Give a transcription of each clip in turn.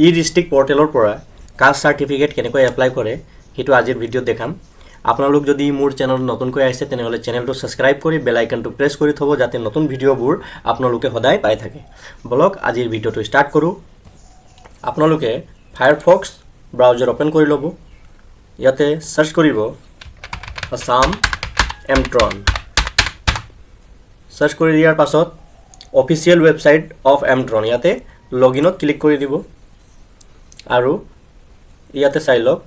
ই district পৰ্টেলৰ পৰা caste certificate কেনেকৈ এপ্লাই কৰে সেইটো আজিৰ ভিডিঅ'ত দেখাম। আপোনালোক যদি মোৰ চেনেলত নতুনকৈ আহিছে, তেনেহ'লে চেনেলটো ছাবস্ক্ৰাইব কৰি বেল আইকনটো প্ৰেছ কৰি থ'ব, যাতে নতুন ভিডিঅ'বোৰ আপোনালোকে সদায় পাই থাকে। বলক, আজিৰ ভিডিঅ'টো ষ্টাৰ্ট কৰোঁ। আপোনালোকে ফায়াৰফক্স ব্ৰাউজাৰ অ'পেন কৰি ল'ব। ইয়াতে চাৰ্চ কৰিব আছাম এমট্ৰন। চাৰ্চ কৰি দিয়াৰ পাছত অফিচিয়েল ৱেবছাইট অফ এমট্ৰন, ইয়াতে লগ ইনত ক্লিক কৰি দিব আৰু ইয়াতে চাই লওক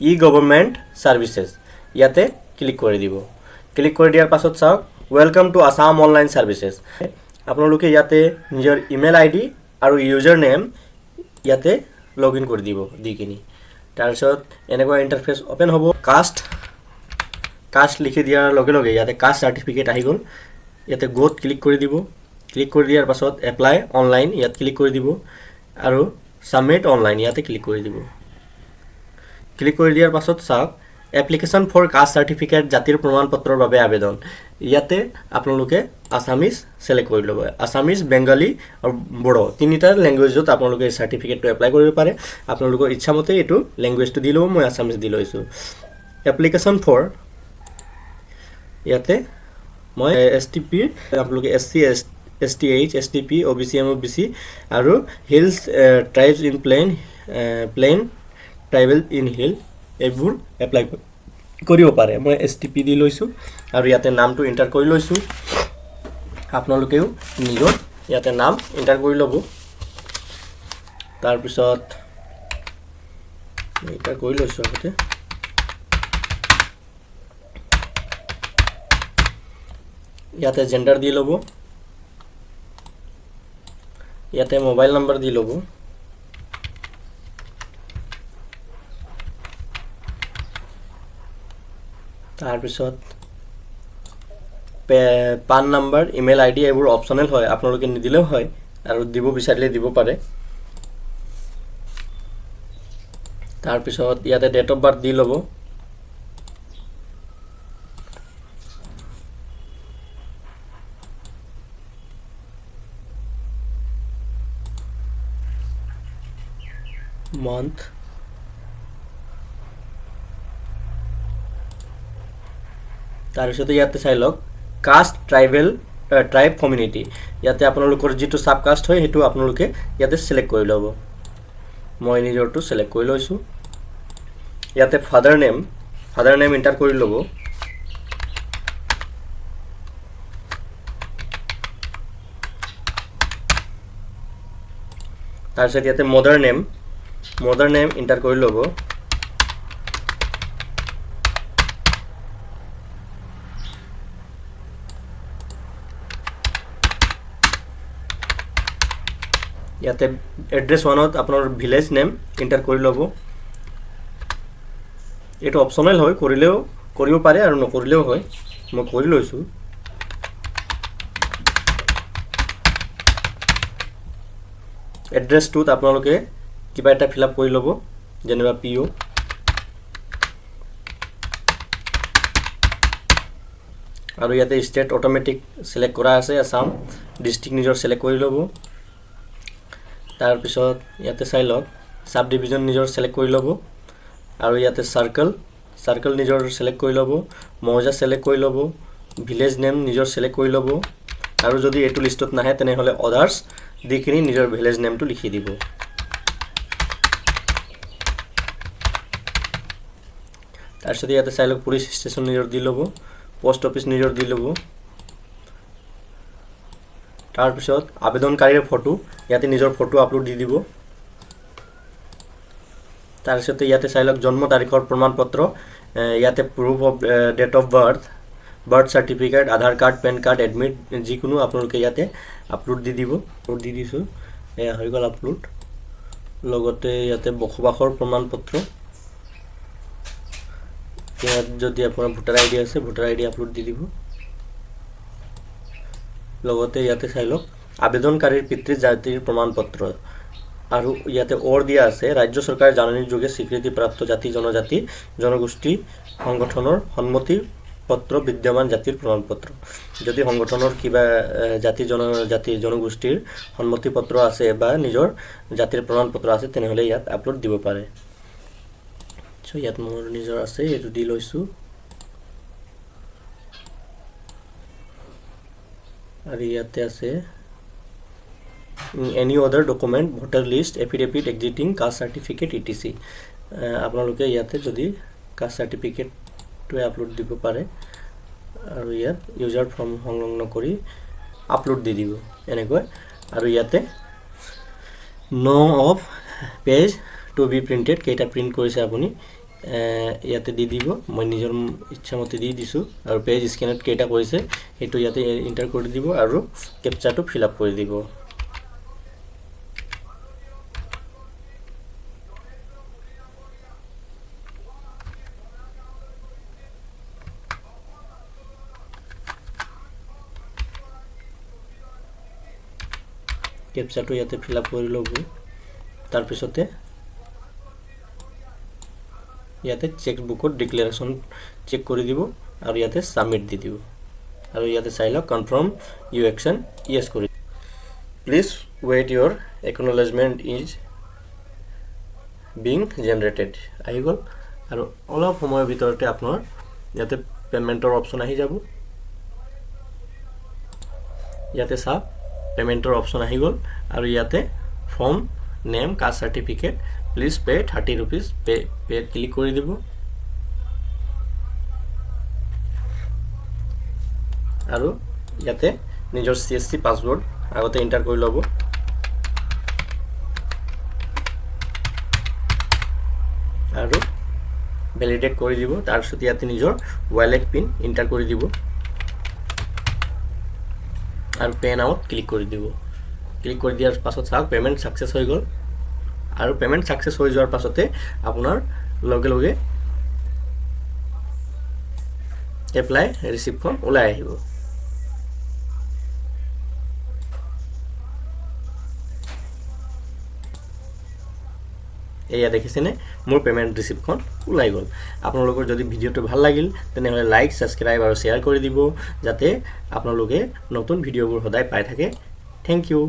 ই গভৰ্ণমেণ্ট ছাৰ্ভিচেছ, ইয়াতে ক্লিক কৰি দিব। ক্লিক কৰি দিয়াৰ পাছত চাওক, "Welcome to Assam Online Services"। আপোনালোকে ইয়াতে নিজৰ ইমেইল আই ডি আৰু ইউজাৰ নেম ইয়াতে লগ ইন কৰি দিব দি কিনি। তাৰপিছত এনেকুৱা ইণ্টাৰফেচ অ'পেন হ'ব। কাষ্ট লিখি দিয়াৰ লগে লগে ইয়াতে কাষ্ট চাৰ্টিফিকেট আহি গ'ল। ইয়াতে গ'ত ক্লিক কৰি দিব। ক্লিক কৰি দিয়াৰ পাছত এপ্লাই অনলাইন ইয়াত ক্লিক কৰি দিব আৰু ছাবমিট অনলাইন ইয়াতে ক্লিক কৰি দিব। ক্লিক কৰি দিয়াৰ পাছত চাওক, এপ্লিকেশ্যন ফৰ কাষ্ট চাৰ্টিফিকেট, জাতিৰ প্ৰমাণ পত্ৰৰ বাবে আবেদন। ইয়াতে আপোনালোকে আছামিজ ছিলেক্ট কৰি ল'ব। আছামিজ, বেংগলী আৰু বড়ো, তিনিটা লেংগুৱেজত আপোনালোকে এই চাৰ্টিফিকেটটো এপ্লাই কৰিব পাৰে। আপোনালোকৰ ইচ্ছামতে এইটো লেংগুৱেজটো দি ল'ব। মই আছামিজ দি লৈছোঁ। এপ্লিকেশ্যন ফৰ ইয়াতে মই এছ টি পিৰ, আপোনালোকে S C, S T, H, S T P, O' B C, M O' B C আৰু hills tribes in plain, tribal in hill, এইবোৰ এপ্লাই কৰিব পাৰে। মই এছ টি পি দি লৈছোঁ আৰু ইয়াতে নামটো এণ্টাৰ কৰি লৈছোঁ। আপোনালোকেও নিজৰ ইয়াতে নাম এণ্টাৰ কৰি ল'ব। তাৰপিছত এণ্টাৰ কৰি লৈছোঁ আগতে। ইয়াতে জেণ্ডাৰ দি ল'ব। ইয়াতে মোবাইল নম্বৰ দি ল'ব। তাৰপিছত পান নাম্বাৰ, ইমেইল আই ডি, এইবোৰ অপশ্যনেল হয়, আপোনালোকে নিদিলেও হয় আৰু দিব বিচাৰিলে দিব পাৰে। তাৰপিছত ইয়াতে ডেট অফ বাৰ্থ দি ল'ব। মান্থ, তাৰপিছতে ইয়াতে চাই লওক, কাষ্ট ট্ৰাইবেল, ট্ৰাইব কমিউনিটি, ইয়াতে আপোনালোকৰ যিটো চাব কাষ্ট হয় সেইটো আপোনালোকে ইয়াতে চিলেক্ট কৰি ল'ব। মই নিজৰটো চিলেক্ট কৰি লৈছোঁ। ইয়াতে ফাদাৰ নেম এণ্টাৰ কৰি ল'ব। তাৰপিছত ইয়াতে মদাৰ নেম এণ্টাৰ কৰি ল'ব। ইয়াতে এড্ৰেছ ওৱানত আপোনাৰ ভিলেজ নেম এণ্টাৰ কৰি ল'ব। এইটো অপশ্যনেল হয়, কৰিলেও কৰিব পাৰে আৰু নকৰিলেও হয়। মই কৰি লৈছোঁ। এড্ৰেছ টুত আপোনালোকে কিবা এটা ফিল আপ কৰি ল'ব, যেনিবা পি অ'। আৰু ইয়াতে ষ্টেট অট'মেটিক ছিলেক্ট কৰা আছে আছাম। ডিষ্ট্ৰিক্ট নিজৰ ছিলেক্ট কৰি ল'ব। তাৰপিছত ইয়াতে চাই লওক, চাব ডিভিজন নিজৰ ছিলেক্ট কৰি ল'ব আৰু ইয়াতে চাৰ্কল নিজৰ ছিলেক্ট কৰি ল'ব, মৌজা ছিলেক্ট কৰি ল'ব, ভিলেজ নেম নিজৰ ছিলেক্ট কৰি ল'ব আৰু যদি এইটো লিষ্টত নাহে, তেনেহ'লে অদাৰ্ছ দি কিনি নিজৰ ভিলেজ নেমটো লিখি দিব। তাৰপিছত ইয়াতে চাই লওক, পুলিচ ষ্টেচন নিজৰ দি ল'ব, পষ্ট অফিচ নিজৰ দি ল'ব। তাৰপিছত আবেদনকাৰীৰ ফটো, ইয়াতে নিজৰ ফটো আপলোড দি দিব। তাৰপিছতে ইয়াতে চাই লওক, জন্ম তাৰিখৰ প্ৰমাণ পত্ৰ, ইয়াতে proof of date of birth, birth certificate, Aadhaar card, PAN card, admit, যিকোনো আপোনালোকে ইয়াতে আপলোড দি দিব। আপলোড দি দিছোঁ, এয়া হৈ গ'ল আপলোড। লগতে ইয়াতে বসবাসৰ প্ৰমাণ পত্ৰ, ইয়াত যদি আপোনাৰ ভোটাৰ আই ডি আছে, ভোটাৰ আই ডি আপলোড দি দিব। লগতে ইয়াতে চাই লওক, আবেদনকাৰীৰ পিতৃ জাতিৰ প্ৰমাণ পত্ৰ আৰু ইয়াতে অৰ দিয়া আছে, ৰাজ্য চৰকাৰে জাননীৰ যোগে স্বীকৃতিপ্ৰাপ্ত জাতি, জনজাতি, জনগোষ্ঠী সংগঠনৰ সন্মতি পত্ৰ, বিদ্যমান জাতিৰ প্ৰমাণপত্ৰ। যদি সংগঠনৰ কিবা জাতি, জাতি জনগোষ্ঠীৰ সন্মতি পত্ৰ আছে বা নিজৰ জাতিৰ প্ৰমাণপত্ৰ আছে, তেনেহ'লে ইয়াত আপলোড দিব পাৰে। চ' ইয়াত মোৰ নিজৰ আছে, এইটো দি লৈছোঁ। আৰু ইয়াতে আছে any other document, voter list, affidavit, existing caste certificate, etc. আপোনালোকে ইয়াতে যদি কাষ্ট চাৰ্টিফিকেটটোৱে আপলোড দিব পাৰে আৰু ইয়াত ইউজাৰ ফৰ্ম সংলগ্ন কৰি আপলোড দি দিব এনেকৈ। আৰু ইয়াতে no of page to be printed, কেইটা প্ৰিণ্ট কৰিছে আপুনি ইয়াতে দি দিব। মই নিজৰ ইচ্ছামতে দি দিছোঁ। আৰু পেজ স্কেনত কেইটা কৰিছে, সেইটো ইয়াতে এণ্টাৰ কৰি দিব আৰু কেপচাৰটো ফিল আপ কৰি দিব। কেপচাৰটো ইয়াতে ফিল আপ কৰি ল'ব। তাৰপিছতে ইয়াতে চেক বুকত ডিক্লেৰেশ্যন চেক কৰি দিব আৰু ইয়াতে ছাবমিট দি দিব। আৰু ইয়াতে চাই লওক, কনফাৰ্ম ইউ একশ্যন, য়েছ কৰি। Please wait, your acknowledgement is being generated. আহি গ'ল। আৰু অলপ সময়ৰ ভিতৰতে আপোনাৰ ইয়াতে পে'মেণ্টৰ অপশ্যন আহি যাব। ইয়াতে চাওক, পে'মেণ্টৰ অপশ্যন আহি গ'ল আৰু ইয়াতে form name, caste certificate, please pay ₹30। Pay click কৰি দিব। আৰু ইয়াতে নিজৰ চিএছচি পাছৱৰ্ড আগতে এণ্টাৰ কৰি ল'ব আৰু ভেলিডেট কৰি দিব। তাৰপিছত ইয়াতে নিজৰ ৱালেট পিন এণ্টাৰ কৰি দিব আৰু পে নাওত ক্লিক কৰি দিব। ক্লিক কৰি দিয়াৰ পাছত চাওক, পে'মেণ্ট ছাকচেছ হৈ গ'ল। আৰু পে'মেণ্ট ছাকচেছ হৈ যোৱাৰ পাছতে আপোনাৰ লগে লগে এপ্লাই ৰিচিপ্টখন ওলাই আহিব। এয়া দেখিছেনে, মোৰ পে'মেণ্ট ৰিচিপ্টখন ওলাই গ'ল। আপোনালোকৰ যদি ভিডিঅ'টো ভাল লাগিল, তেনেহ'লে লাইক, ছাবস্ক্ৰাইব আৰু শ্বেয়াৰ কৰি দিব, যাতে আপোনালোকে নতুন ভিডিঅ'বোৰ সদায় পাই থাকে। Thank you.